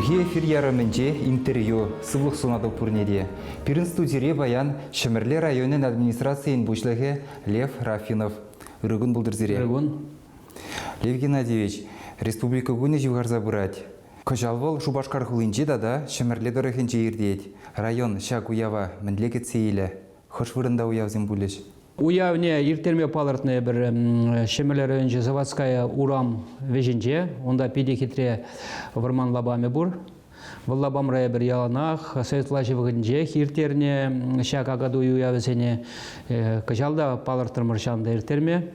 Ирхи эфир ярӑмӗнче интервью Сывлӑх сунатӑп пурне те. Пирӗн студире паян Ҫӗмӗрле районӗн администрацийӗн пуҫлӑхӗ Лев Рафинов. Ырӑ кун пултӑр сире. Ырӑ кун. Лев Геннадьевич, Республика кунӗ ҫывхарса пырать. Кӑҫал вӑл Шупашкар хулинче тата Ҫӗмӗрле тӑрӑхӗнче иртет. Район ҫак уява мӗнле кӗтсе илӗ? Хӑш вырӑнта уявсем пулӗҫ? Уявне ирттерме палӑртнӑ эпир Ҫӗмӗрле районӗнчи Заводская урам вӗҫӗнче. Унта питӗ хитре вӑрман лапамӗ пур. Вӑл лапамра эпир яланах совет влаҫӗ вӑхӑтӗнчех ирттернӗ ҫак Акатуй уявӗсене. Кӑҫал та палӑртрӑмӑр ҫавӑнта ирттерме.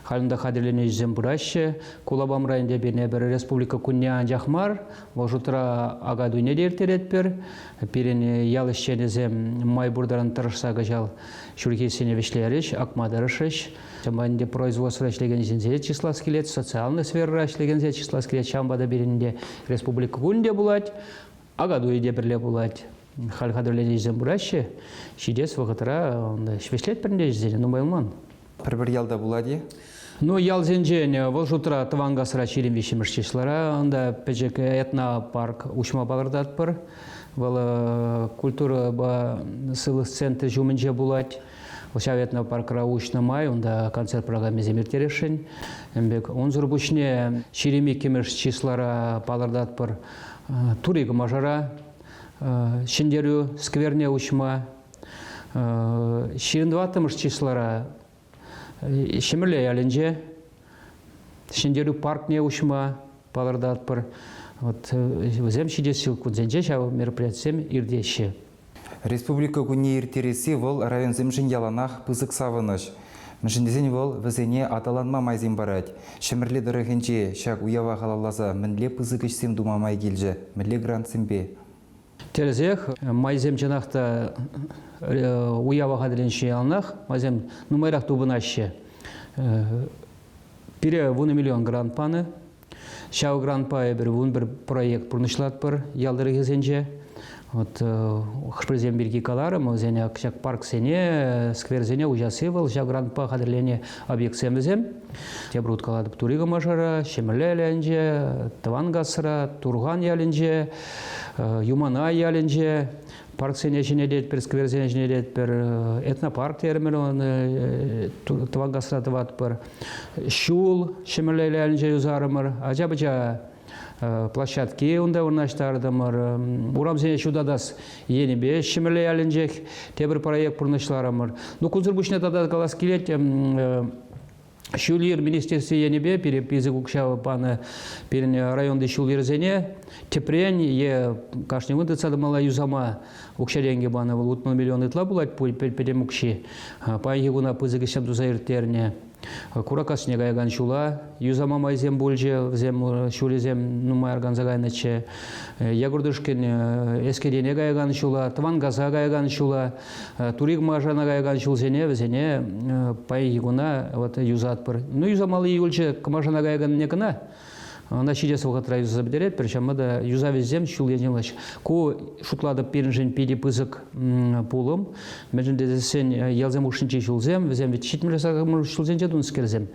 Халь унта хатӗрленӳ ӗҫӗсем пыраҫҫӗ. Ку лапамра ӗнтӗ пирӗн эпир республика кунне анчах мар, вӑл шутра Акатуйне те ирттеретпӗр. Пирӗн ял ӗҫченӗсем май пур таран тӑрӑшса кӑҫал ҫурхи ӗҫсене вӗҫлерӗҫ, акма тӑрӑшрӗҫ. Ҫавӑнпа ӗнтӗ производствӑра ӗҫлекен ҫынсене чыслас килет, социаллӑ сферӑра ӗҫлекенсене чыслас килет. Ҫавӑнпа та пирӗн те республика кунӗ те пулать, Акатуйӗ те пӗрле пулать. Халь хатӗрленӳ ӗҫӗсем пыраҫҫӗ. Ҫитес вӑхӑтра вӗҫлетпӗр ӗнтӗ ӗҫсене, нумай юлман. Пӗр-пӗр ялта пулать-и? Ну, ялсенчен вӑл шутра Тӑванкасра 23-мӗш числара унта пӗчӗк этнопарк уҫма палӑртатпӑр. Вӑл культурӑпа сывлӑх центрӗ ҫумӗнче пулать. Ҫав этнопаркра уҫнӑ май унта концерт программисем ирттересшӗн. Пек. Унсӑр пуҫне 22-мӗш числара палӑртатпӑр Тури Кӑмашара Ҫӗнтерӳ скверне уҫма. 24-мӗш числара Ҫӗмӗрле ялӗнче Ҫӗнтерӳ паркне уҫма палӑртатпӑр. Вот вӗсем ҫитес ҫул кунсенче ҫав мероприятисем иртеҫҫӗ. Республика кунне ирттересси вӑл районсемшӗн яланах пысӑк савӑнӑҫ. Мӗншӗн тесен вӑл вӗсене аталанма майсем парать. Ҫӗмӗрле тӑрӑхӗнче ҫак уява халалласа мӗнле пысӑк ӗҫсем тума май килчӗ, мӗнле грантсемпе? Тӗрӗсех, майсем чӑнах та уява хатӗрленӗҫ яланах, майсем нумайрах тупӑнаҫҫӗ. Пире вунӑ миллион грант панӑ. Ҫав грантпа эпир 11 проект пурнӑҫлатпӑр ял тӑрӑхӗсенче. Вот хӑш-пӗрисем пирки каларӑм, вӗсене ҫак парксене, скверсене уҫасси вӑл ҫав грантпа хатӗрленӗ объектсем вӗсем. Тепӗр хут калатӑп, Тури Кӑмашара, Ҫӗмӗрле ялӗнче, Тӑванкасра, Турхан ялӗнче, Юманай ялӗнче парксене ҫӗнететпӗр, скверсене ҫӗнететпӗр, этнопарк терӗмӗр, Тӑванкасра тӑватпӑр. Ҫул Ҫӗмӗрле ялӗнче юсарӑмӑр, ача-пӑча площадки унта вырнаҫтартӑмӑр. Урамсене ҫутатас енӗпе Ҫӗмӗрле ялӗнчех тепӗр проект пурнӑҫларӑмӑр. Ну, кунсӑр пуҫне тата калас килет, Ҫул-йӗр министерстви енӗпе пире пысӑк укҫа панӑ пирӗн районти ҫул-йӗрсене тӗпрен е кашни кун тытса тӑмалла юсама укҫа-тенкӗ панӑ. Вӑл 60 миллион ытла пулать пӗтӗм укҫи. Паянхи куна пысӑк ӗҫсем туса ирттернӗ. Кураккассине каякан ҫула юсама майсем пулчӗ. Вӗсем ҫулӗсем нумай арканса кайнӑччӗ. Якуртушкин Эскетене каякан ҫула, Тӑванкаса каякан ҫула, Тури Кӑмашана каякан ҫулсене вӗсене паянхи куна вот юсатпӑр. Ну, юсамалли юлчӗ Кӑмашана каяканне кӑна. Ӑна ҫитес вӑхӑтра юсаса пӗтеретпӗр, ҫавӑнпа та юсавӗсем ҫул енчен лаҫ. Ку, шутлатӑп, пирӗншӗн питӗ пысӑк пулӑм. Мӗншӗн тесен ялсем хушшинчи ҫулсем, вӗсем ведь 70 ҫулсенче тунӑскерсем.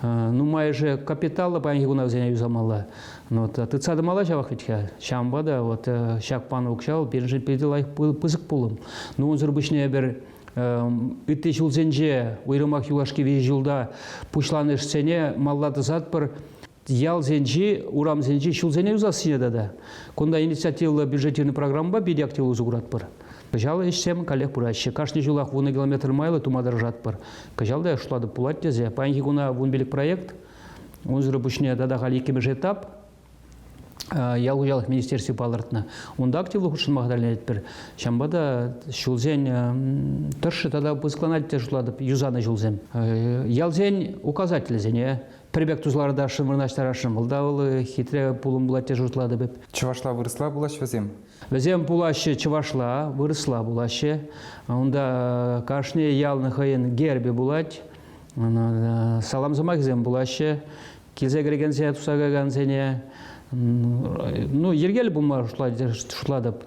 Нумайӑшӗ капиталлӑ паянхи куна вӗсене юсамалла. Ну, вот, тытса тӑмалла ҫавах вӗт-ха. Ҫавӑнпа та вот ҫак панӑ укҫа вӑл пирӗншӗн питӗ лайӑх пысӑк пулӑм. Ну, унсӑр пуҫне эпир ытти ҫулсенче, уйрӑмах юлашки виҫӗ ҫулта пуҫланӑ ӗҫсене малла тӑсатпӑр. Ялсенчи, урамсенчи ҫулсене юсассине тата. Кунта инициативлӑ бюджетированный программӑпа питӗ активлӑ усӑ куратпӑр. Кӑҫал ӗҫсем каллех пыраҫҫӗ. Кашни ҫулах вунӑ километр майлӑ тума тӑрӑшатпӑр. Кӑҫал та шутлатӑп пулать тесе. Паянхи куна 15 проект. Унсӑр пуҫне тата халь иккӗмӗш этап ял хуҫалӑх министерстви палӑртнӑ. Унта активлӑ хутшӑнма хатӗрленетпӗр. Ҫавӑнпа та ҫулсен тӑршшӗ тата пысӑкланать те шутлатӑп, юсанӑ ҫулсем. Ялсен указателӗсене пӗр пек туслартасшӑн, вырнаҫтарасшӑн. Вӑл та вӑл хитре пулӑм пулать те шутлатӑп эп. Чӑвашла-вырӑсла пулаҫ вӗсем? Вӗсем пулаҫҫӗ чӑвашла, вырӑсла пулаҫҫӗ. Унта кашни ялӑн хӑйӗн гербӗ пулать. Салам сӑмахӗсем пулаҫҫӗ. Килсе кӗрекенсене, туса каякансене ну, йӗркеллӗ пулма шутлатӑп.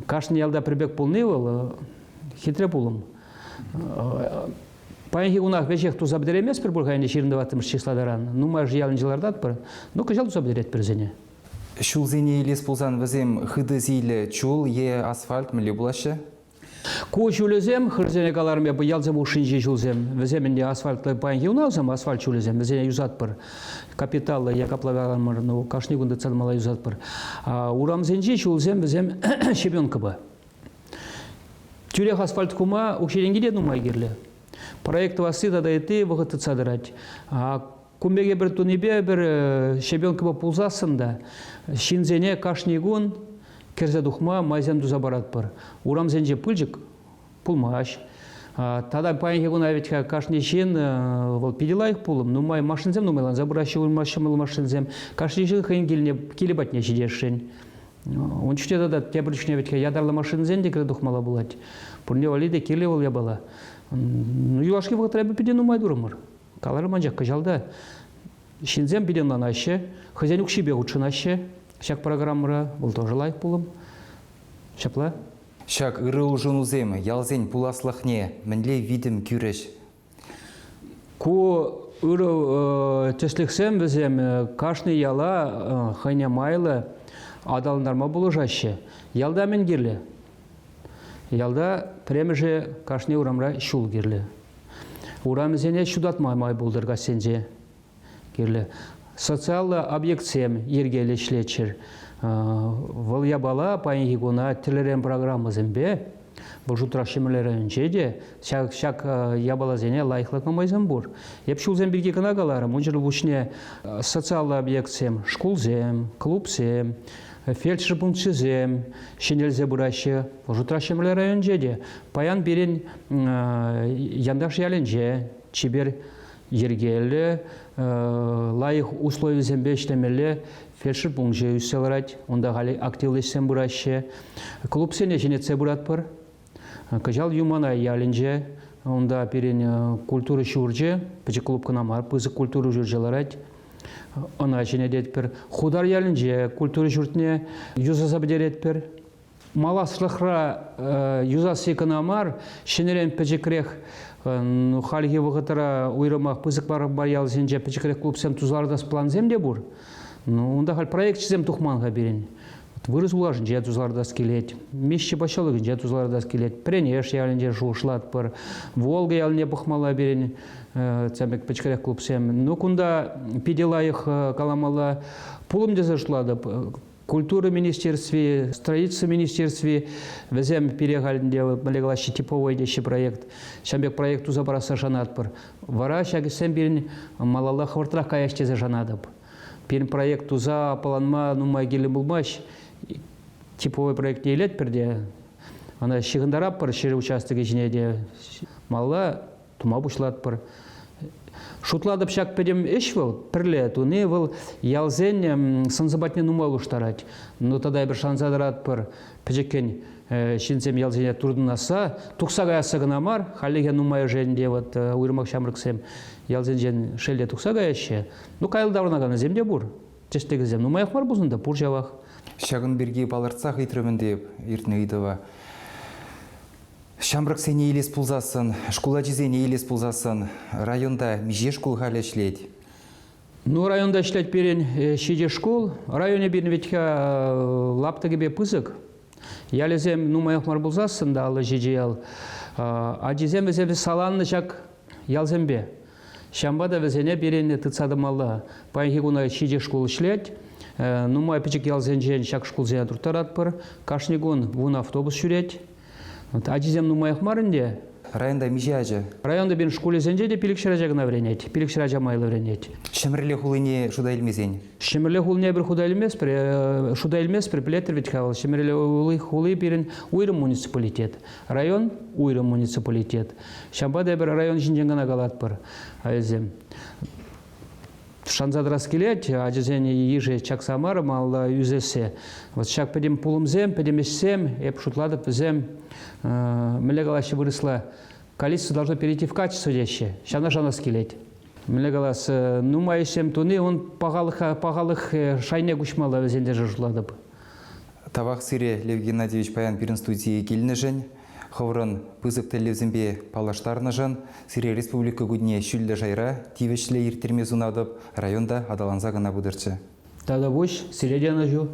Кашни ялта пӗр пек пулни вӑл хитре пулӑм. Паянхи кунах веҫех туса пӗтерейместпӗр пуль-ха ӗнтӗ 24-мӗш числа таран. Нумайӑшӗ ялӗнче лартатпӑр. Ну, кӑҫал туса пӗтеретпӗр вӗсене. Ҫулсене илес пулсан вӗсем хытӑ сийлӗ чул е асфальт мӗнле пулаҫҫӗ? Ку ҫулӗсем, хырсене каларӑм эпӗ, ялсем хушшинчи ҫулсем, вӗсем ӗнтӗ асфальтлӑ паянхи унавсем, асфальт ҫулӗсем, вӗсене юсатпӑр. Капиталлӑ е капла каламӑр, ну, кашни кун тытса тӑмалла юсатпӑр. А урамсенчи ҫулсем вӗсем щебенкӑпа. Тӳрех асфальт хума укҫа-тенки те нумай кирлӗ. Проект тӑвасси тата ытти вӑхӑт тытса тӑрать. А кун пек эпир тунипе пӗр щебенкӑпа пулсассӑн та ҫынсене кашни кун кӗрсе тухма майсем туса паратпӑр. Урамсенче пылчӑк пулмасть. Тата паянхи куна вӗт-ха кашни ҫын вӑл питӗ лайӑх пулӑм. Нумай машинсем нумайланса пыраҫҫӗ, уйрӑмах ҫӑмӑл машинсем. Кашни ҫын хӑйӗн килне, килӗ патне ҫитесшӗн. Ун чухне тата тепӗр чухне вӗт-ха ятарлӑ машинӑсен те кӗрсе тухмалла пулать. Пурне валли те кирлӗ вӑл япала. Ну, юлашки вӑхӑтра эпир питӗ нумай турӑмӑр. Каларӑм анчах кӑҫал та ҫынсем питӗ ӑнланаҫҫӗ, хӑйсен укҫипе хутшӑнаҫҫӗ ҫак программӑра. Вӑл тоже лайӑх пулӑм. Ҫапла. Ҫак ырӑ улшӑнусем ялсен пуласлӑхне мӗнле витӗм кӳрӗҫ? Ку ырӑ тӗслӗхсем вӗсем кашни яла хӑйне майлӑ аталантарма пулӑшаҫҫӗ. Ялта мӗн кирлӗ? Ялта пӗрремӗшӗ кашни урамра ҫул кирлӗ. Урамӗсене ҫутатма май пултӑр каҫсенче кирлӗ. Социаллӑ объектсем йӗркеллӗ ӗҫлеччӗр. Вӑл япала паянхи куна тӗрлӗрен программӑсемпе, вӑл шутрах Ҫӗмӗрле районӗнче те ҫак, ҫак япаласене лайӑхлатма майсем пур. Эп ҫулсем пирки кӑна каларӑм. Унсӑр пуҫне социаллӑ объектсем, шкулсем, клубсем, фельдшер пункчӗсем ҫӗнелсе пыраҫҫӗ. Вӑл шутра Ҫӗмӗрле районӗнче те. Паян пирӗн Янташ ялӗнче чипер йӗркеллӗ, лайӑх условисемпе ӗҫлемелле фельдшер пункчӗ ӳссе ларать. Унта халӗ активлӑ ӗҫсем пыраҫҫӗ. Клубсене ҫӗнетсе пыратпӑр. Кӑҫал Юманай ялӗнче унта пирӗн культура ҫурчӗ, пӗчӗк клуб кӑна мар, пысӑк культура ҫурчӗ ларать. Ӑна ҫӗнететпӗр. Хутар ялӗнче культура ҫуртне юсаса пӗтеретпӗр. Малашлӑхра юсасси кӑна мар, ҫӗнӗрен пӗчӗкрех хальхи вӑхӑтра уйрӑмах пысӑк мар ялсенче пӗчӗкрех клубсем туса лартас плансем те пур. Ну, унта халь проекчӗсем тухман-ха пирӗн. Вырӑс Улашӗнче туса лартас килет, Мещи поселокӗнче туса лартас килет, Пӗренеш ялӗнче шухӑшлатпӑр, Волга ялне пӑхмалла пирӗн, тем пек пӗчӗкрех клубсем. Ну, кунта питӗ лайӑх каламалла пулӑм тесе шутлатӑп. Культура министерстви, строительство министерстви, вӗсем пире халь ӗнтӗ мӗнле калаҫҫӗ, типовой теҫҫӗ проект. Ҫавӑн пек проект туса парасса шанатпӑр. Вара ҫак ӗҫсем пирӗн малалла хӑвӑртрах каяҫ тесе шанатӑп. Пирӗн проект туса аппаланма нумай кирлӗ пулмасть. Типовой проектне илетпӗр те, ӑна ҫыхӑнтаратпӑр ҫӗр участокӗ ҫине те. Малалла тума пуҫлатпӑр. Шутлатӑп, ҫак пӗтӗм ӗҫ вӑл, пӗрле туни вӑл ялсен сӑн-сӑпатне нумай улӑштарать. Ну тата эпир шанса тӑратпӑр, пӗчӗккӗн ҫынсем ялсене туртӑнасса, тухса каясса кӑна мар, хальлӗхе нумайӑшӗ ӗнтӗ вот уйрӑмах ҫамрӑксем ялсенчен шелле тухса каяҫҫӗ. Ну, каялла таврӑнаканӗсем те пур. Тӗслӗхӗсем нумаях мар пулсан та пур ҫавах. Ҫакӑн пирки палӑртсах ыйтрӑм ӗнтӗ эп иртнӗ ыйтӑва. Ҫамрӑксене илес пулсассӑн, шкул ачисене илес пулсассӑн, районта миҫе шкул халӗ ӗҫлет? Ну, районта ӗҫлет пирӗн ҫичӗ шкул. Районӗ пирӗн вӗт-ха лаптӑкӗпе пысӑк. Ялӗсем нумаях мар пулсассӑн та 57 ял. Ачисем вӗсем саланнӑ ҫак ялсемпе. Ҫавӑнпа та вӗсене пирӗн тытса тӑмалла. Паянхи куна ҫичӗ шкул ӗҫлет. Нумай пӗчӗк ялсенчен ҫак шкулсене турттаратпӑр. Кашни кун вун автобус ҫӳрет. Ачисем нумаях мар ӗнтӗ. Районта миҫе ача? Районта пирӗн шкулӗсенче те пилӗкҫӗр ача кӑна вӗренет. Пилӗкҫӗр ача майлӑ вӗренет. Ҫӗмӗрле хулине шута илмесен? Ҫӗмӗрле хулине эпир хута илместпӗр. Шута илместпӗр, пӗлетӗр вӗт-ха вӑл. Ҫӗмӗрле хули пирӗн уйрӑм муниципалитет. Район уйрӑм муниципалитет. Ҫавӑнпа та эпир район ҫинчен кӑна калатпӑр. Ачасем. Шанса тӑрас килет, ачасен йышӗ чакса мар, малалла ӳсессе. Вот ҫак пӗтӗм пулӑмсем, пӗтӗм ӗҫсем, эп шутлатӑп, вӗсем, мӗнле калаҫҫӗ вырӑсла, количество должно перейти в качество теҫҫӗ. Ҫавна шанас килет. Мӗнле калас, нумай ӗҫсем туни ун пахалӑх, пахалӑх шайне куҫмалла вӗсен тесе шутлатӑп. Тавах сире, Лев Геннадьевич, паян пирӗн студие килнӗшӗн, хӑвӑрӑн пысӑк тӗллевсемпе паллаштарнӑшӑн. Сире республика кунне ҫӳллӗ шайра тивӗҫлӗ ирттерме сунатӑп, район та аталанса кӑна пытӑрччӗ. Тавтапуҫ, сире те ӑнӑҫу.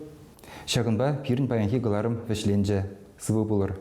Ҫакӑнпа пирӗн паянхи кӑларӑм вӗҫленчӗ. Сывӑ пулӑр.